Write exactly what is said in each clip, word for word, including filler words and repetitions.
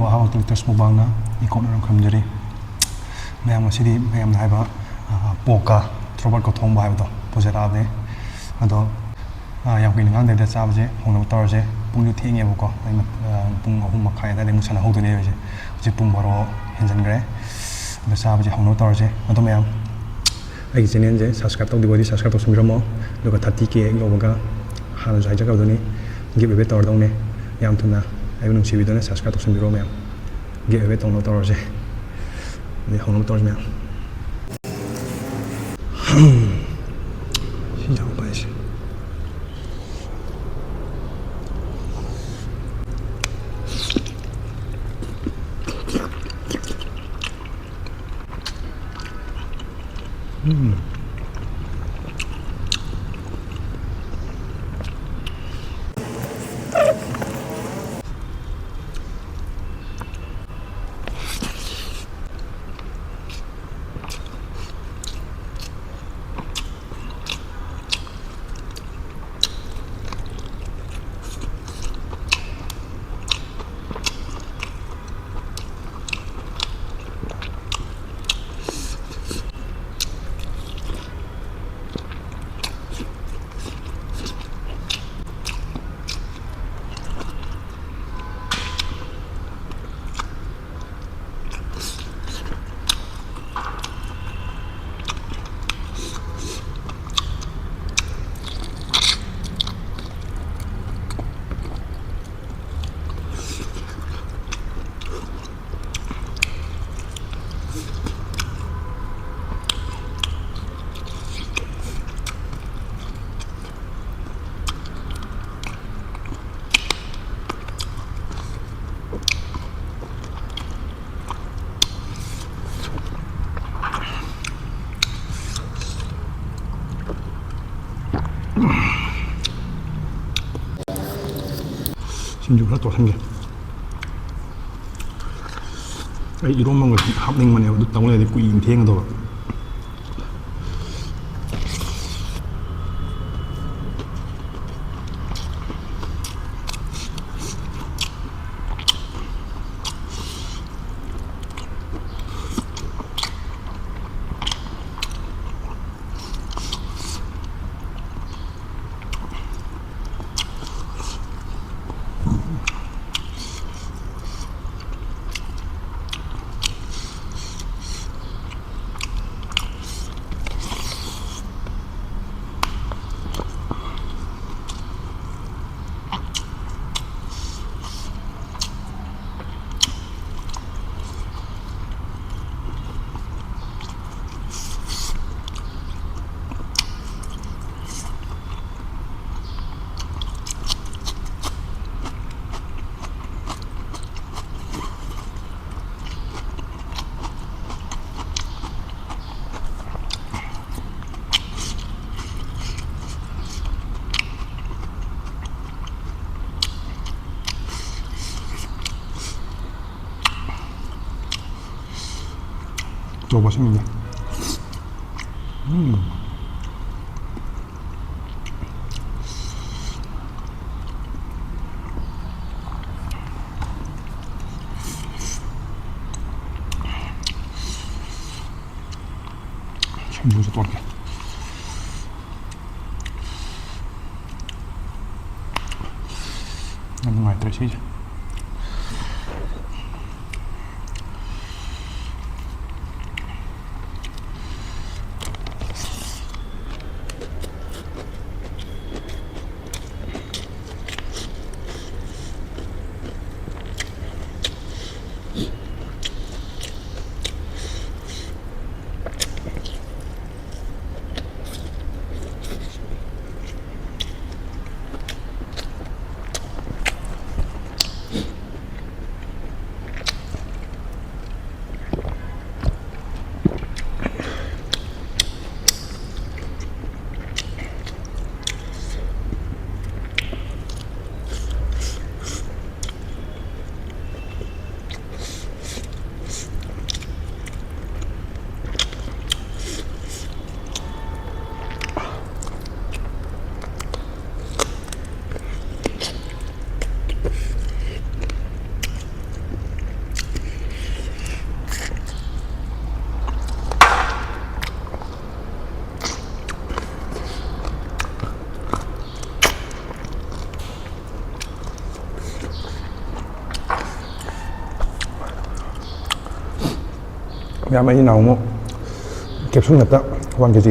How to touch ꯃꯨꯛꯕꯥꯡꯅ ꯏꯀꯣꯛꯅ ꯈꯝꯖꯔꯤ꯫ ꯃꯌꯥꯝ ꯉꯁꯤꯗꯤ ꯃꯌꯥꯝꯅ ꯍꯥꯏꯕ, ꯑ, ꯄꯣꯛꯀ ꯇ꯭ꯔꯣꯕꯠꯀ ꯊꯣꯡꯕ ꯍꯥꯏꯕꯗꯣ ꯄꯨꯖꯔꯛꯑꯕꯅꯦ꯫ ꯑꯗꯣ, ꯑ, ꯌꯥꯝ ꯀꯨꯏꯅ ꯉꯥꯡꯗꯕꯤꯗ ꯆꯥꯕꯁꯦ ꯍꯧꯅꯕ ꯇꯧꯔꯁꯦ꯫ ꯄꯨꯡꯁꯨ ꯊꯦꯡꯉꯦꯕꯀꯣ, ꯑꯩꯅ, ꯑ, ꯄꯨꯡ ꯑꯍꯨꯝ ꯃꯈꯥꯏ ꯑꯗꯨꯋꯥꯏꯗ ꯑꯃꯨꯛ ꯁꯥꯟꯅꯍꯧꯗꯣꯏꯅꯦ ꯑꯩꯁꯦ꯫ ꯍꯧꯖꯤꯛ ꯄꯨꯡ ꯕꯥꯔꯣ ꯍꯦꯟꯖꯟꯈ꯭ꯔꯦ꯫ ꯑꯗꯣ ꯆꯥꯕꯁꯦ ꯍꯧꯅꯕ ꯇꯧꯔꯁꯦ꯫ ꯑꯗꯣ ꯃꯌꯥꯝ, ꯑꯩꯒꯤ ꯆꯦꯅꯦꯜꯁꯦ ꯁꯕꯁꯀ꯭ꯔꯥꯏꯕ ꯇꯧꯗ꯭ꯔꯤꯕ ꯑꯣꯏꯗꯤ ꯁꯕꯁꯀ꯭ꯔꯥꯏꯕ ꯇꯧꯁꯟꯕꯤꯔꯝꯃꯣ꯫ ꯑꯗꯨꯒ ꯊꯥꯔꯇꯤ ꯀꯦ ꯌꯧꯕꯒ ꯍꯥꯟꯅꯁꯨ ꯍꯥꯏꯖꯈ꯭ꯔꯕꯗꯨꯅꯤ, ꯒꯤꯐ ꯑꯦꯋꯦ ꯇꯧꯔꯗꯧꯅꯦ꯫ ꯌꯥꯝ ꯊꯨꯅ ꯑꯩꯕꯨ ꯅꯨꯡꯁꯤꯕꯤꯗꯨꯅ ꯁꯕꯁꯀ꯭ꯔꯥꯏꯕ ꯇꯧꯁꯟꯕꯤꯔꯣ ꯃꯌꯥꯝ꯫ ꯒꯤꯐ ꯑꯦꯋꯦ ꯇꯧꯅꯕ ꯇꯧꯔꯁꯦ꯫ ꯑꯗꯩ ꯍꯧꯅꯕ ꯇꯧꯔꯁꯦ ꯃꯌꯥꯝ꯫ ꯁꯤ ꯌꯥꯎꯕ ꯍꯥꯏꯁꯦ꯫ ꯎꯝ꯫ ꯁꯤꯡꯖꯨ ꯈꯔ ꯇꯣꯠꯁꯟꯒꯦ꯫ ꯑꯩ ꯏꯔꯣꯝꯕꯒ ꯍꯥꯞꯅꯤꯡꯕꯅꯦꯕ, ꯑꯗꯨ ꯇꯧ ꯂꯩꯔꯗꯤ ꯀꯨꯏꯅ ꯊꯦꯡꯒꯗꯧꯕ꯫ ꯇꯧꯕ ꯁꯤꯡꯁꯦ꯫ ꯎꯝ꯫ ꯁꯤꯡꯖꯨꯁꯦ ꯇꯣꯠꯀꯦ꯫ ꯌꯥꯝ ꯅꯨꯡꯉꯥꯏꯇ꯭ꯔꯦ ꯁꯤꯁꯦ꯫ ꯃꯌꯥꯝ, ꯑꯩ ꯅꯍꯥꯟꯃꯨꯛ capsule ꯉꯥꯛꯇ one K G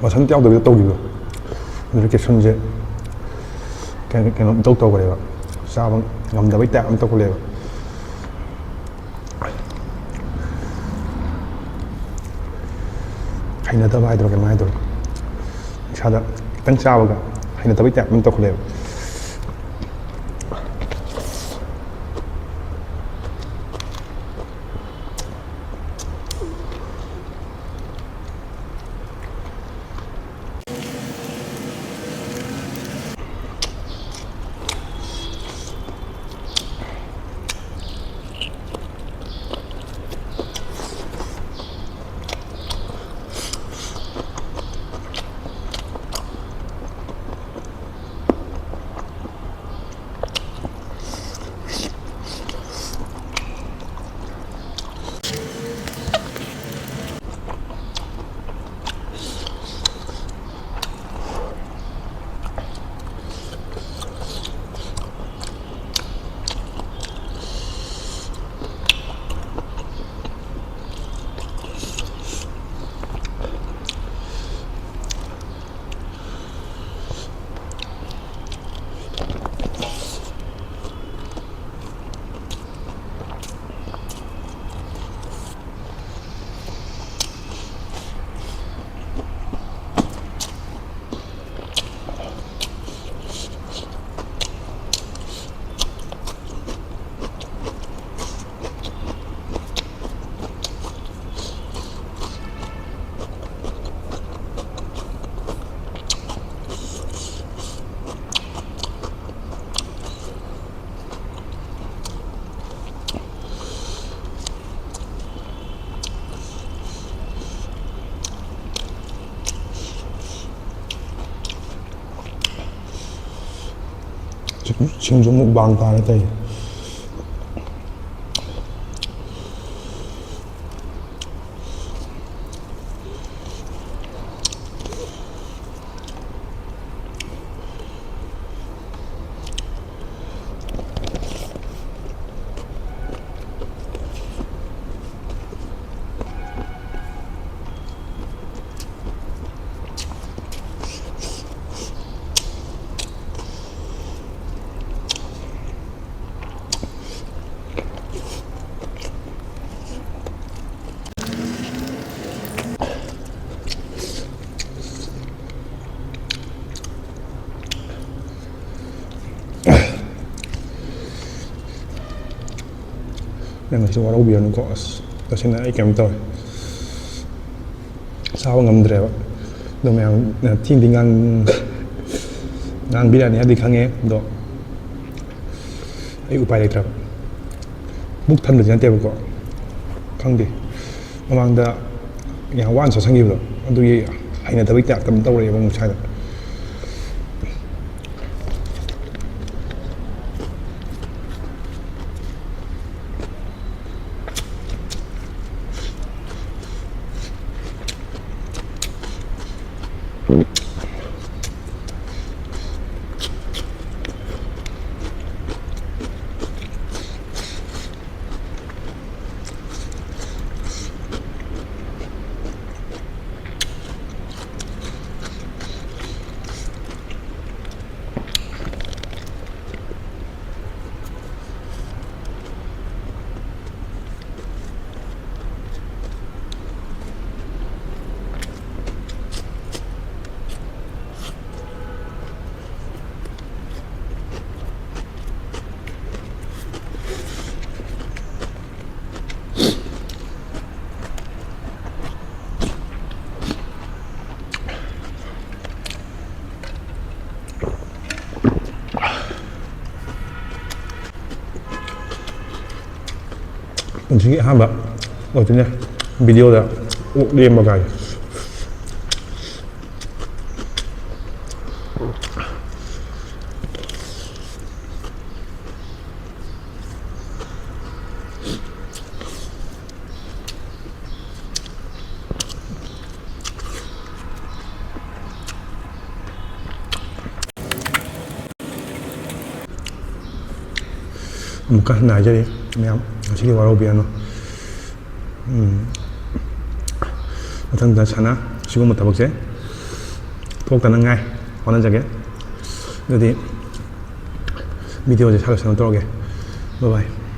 ꯃꯁꯟ ꯌꯥꯎꯗꯕꯤꯗ ꯇꯧꯈꯤꯕꯗꯣ, ꯑꯗꯨꯗ capsuleꯁꯦ ꯀꯩꯅꯣ, ꯀꯩꯅꯣ ꯏꯇꯧ ꯇꯧꯈ꯭ꯔꯦꯕ, ꯆꯥꯕ ꯉꯝꯗꯕꯩ type ꯑꯃ ꯇꯧꯈꯠꯂꯛꯑꯦꯕ꯫ ꯍꯩꯅꯗꯕ ꯍꯥꯏꯗꯣꯏꯔꯣ, ꯀꯩꯅꯣ ꯍꯥꯏꯗꯣꯏꯔꯣ, ꯏꯁꯥꯗ ꯈꯤꯇꯪ ꯆꯥꯕꯒ ꯍꯩꯅꯗꯕꯩ type ꯑꯃ ꯇꯧꯈꯠꯂꯛꯑꯦꯕ꯫ ꯁꯤꯡꯖꯨ ꯃꯨꯛꯕꯥꯡ ꯇꯥꯔꯦ ꯇꯧꯔꯤꯁꯦ꯫ ꯅꯪꯅꯁꯨ ꯋꯥꯔꯧꯕꯤꯔꯅꯨꯀꯣ꯫ ꯑꯁ, ꯇꯁꯦꯡꯅ ꯑꯩ ꯀꯩꯅꯣꯝ ꯇꯧꯔꯦ, ꯆꯥꯕ ꯉꯝꯗ꯭ꯔꯦꯕ꯫ ꯑꯗꯣ ꯃꯌꯥꯝꯅ ꯊꯤꯅꯗꯤ ꯉꯥꯡ-, ꯉꯥꯡꯕꯤꯔꯛꯑꯅꯤ ꯍꯥꯏꯕꯗꯤ ꯈꯪꯉꯦ, ꯑꯗꯣ ꯑꯩ ꯎꯄꯥꯏ ꯂꯩꯇ꯭ꯔꯕ꯫ ꯄꯨꯛ ꯊꯟꯕꯗꯤ ꯅꯠꯇꯦꯕꯀꯣ, ꯈꯪꯗꯦ, ꯃꯃꯥꯡꯗ ꯌꯥꯝ ꯋꯥꯅ ꯆꯥꯁꯤꯟꯈꯤꯕꯗꯣ, ꯑꯗꯨꯒꯤ ꯍꯩꯅꯗꯕꯒꯤ ꯇꯥꯏꯞꯇ ꯑꯗꯨꯝ ꯇꯧꯔꯛꯑꯦꯕ ꯑꯃꯨꯛ ꯁ꯭ꯋꯥꯏꯗ꯫ ꯄꯨꯟꯁꯤꯒꯤ ꯑꯍꯥꯟꯕ ꯑꯣꯏꯗꯣꯏꯅꯦ ꯚꯤꯗꯤꯑꯣꯗ ꯑꯣꯛ ꯂꯦꯝꯕ ꯀꯥꯏ꯫ ꯑꯃꯨꯛꯀ ꯍꯟꯅ ꯍꯥꯏꯖꯔꯤ ꯃꯌꯥꯝ, ꯉꯁꯤꯒꯤ ꯋꯥꯔꯧꯕꯤꯔꯅꯨ꯫ ꯎꯝ, ꯃꯊꯪꯗ ꯁꯥꯟꯅ ꯁꯤꯒꯨꯝꯕ ꯊꯕꯛꯁꯦ ꯊꯣꯛꯇꯅꯉꯥꯏ ꯍꯣꯠꯅꯖꯒꯦ꯫ ꯑꯗꯨꯗꯤ ꯚꯤꯗꯤꯑꯣꯁꯦ ꯁ꯭ꯋꯥꯏꯗ ꯂꯣꯏꯁꯤꯟꯅꯕ ꯇꯧꯔꯒꯦ꯫ Bye bye꯫